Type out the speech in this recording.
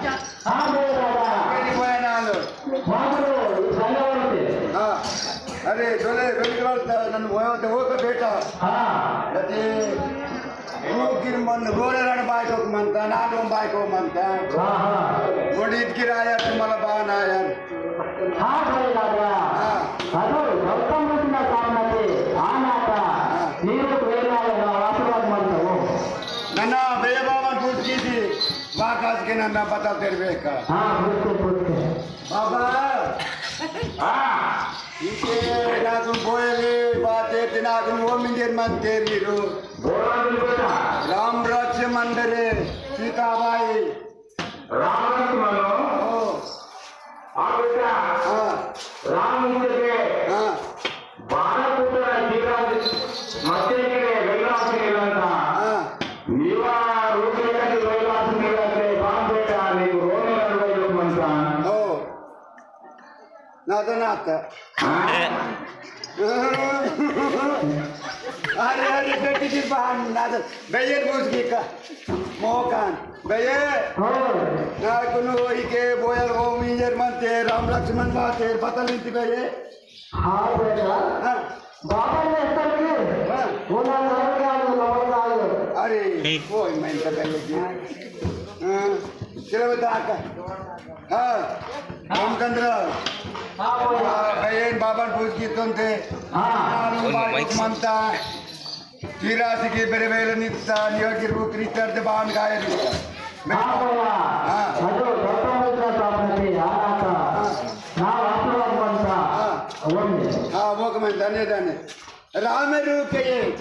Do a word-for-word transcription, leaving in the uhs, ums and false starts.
हाँ, बोलो दादा। मेरी बहन आ लो। हाँ, बोलो, ये संग वाले। हाँ। अरे, चले, बिल्कुल, नन मोयो तो वो का बेटा। हाँ। अरे, वो गिर मन, गोरे रण बाइको मनता, नाडो बाइको मनता। हाँ, हाँ। वो डीप गिराया तो मला बान आया। हाँ भाई दादा। हाँ। अरे, गौतम बुद्ध ना सामने थे, आना था। हाँ। नीरु वेला ना आशीर्वाद मानता वो। नन्ना, भैया बाबा पूछ की थी, वाकास के नन्ना पता तेरे का। हाँ, पूछते, पूछते। बाबा। हाँ। इनके ना तुम बोले बात है, ना तुम वो मिंजर मन तेरी रो। बोला दिल बेटा। राम रक्ष मंदिर है, सीता बाई। राम लक्ष्मण। ओ। आ बेटा, हाँ। राम के हाँ। बारह पुत्र शिवराज मत्ते के वेलास के लंका। हाँ। नीवा रूप लेकर वेलास के लंका, बाप बेटा, नीकु रोने लड़वाई लोग मनता। ओ। नाता, नाता। अरे, अरे, बेटी की बहन, नाता। बेयर मुझ की का। मोकान। बेये। हाँ। ना कुनु वही के बोयर वो मिंजर मन ते, राम लक्ष्मण बात है, पता नहीं थी बेये। हाँ, बेटा। हाँ। बाबा ने ऐसा किए। हाँ। वो ना लड़के आए, लड़के आए। अरे, ठीक। कोई मैं तो बेये की। हाँ। चलो बेटा, आका। हाँ, रामचंद्र। हाँ, बोलो। हाँ, बहन बाबा पूछ की तुम थे। हाँ। हाँ, बाबा माइक से। ममता। तिरासी की बेरे बेले नित्ता, नियो की रूप रितर दे बान गाय रितर। हाँ, बोला। हाँ। अजो, गौतम बुद्ध सामने थे, आ रहा था। हाँ। ना आशीर्वाद बनता। हाँ। वन्य। हाँ, वो कमें धन्य, धन्य। राम रूप ये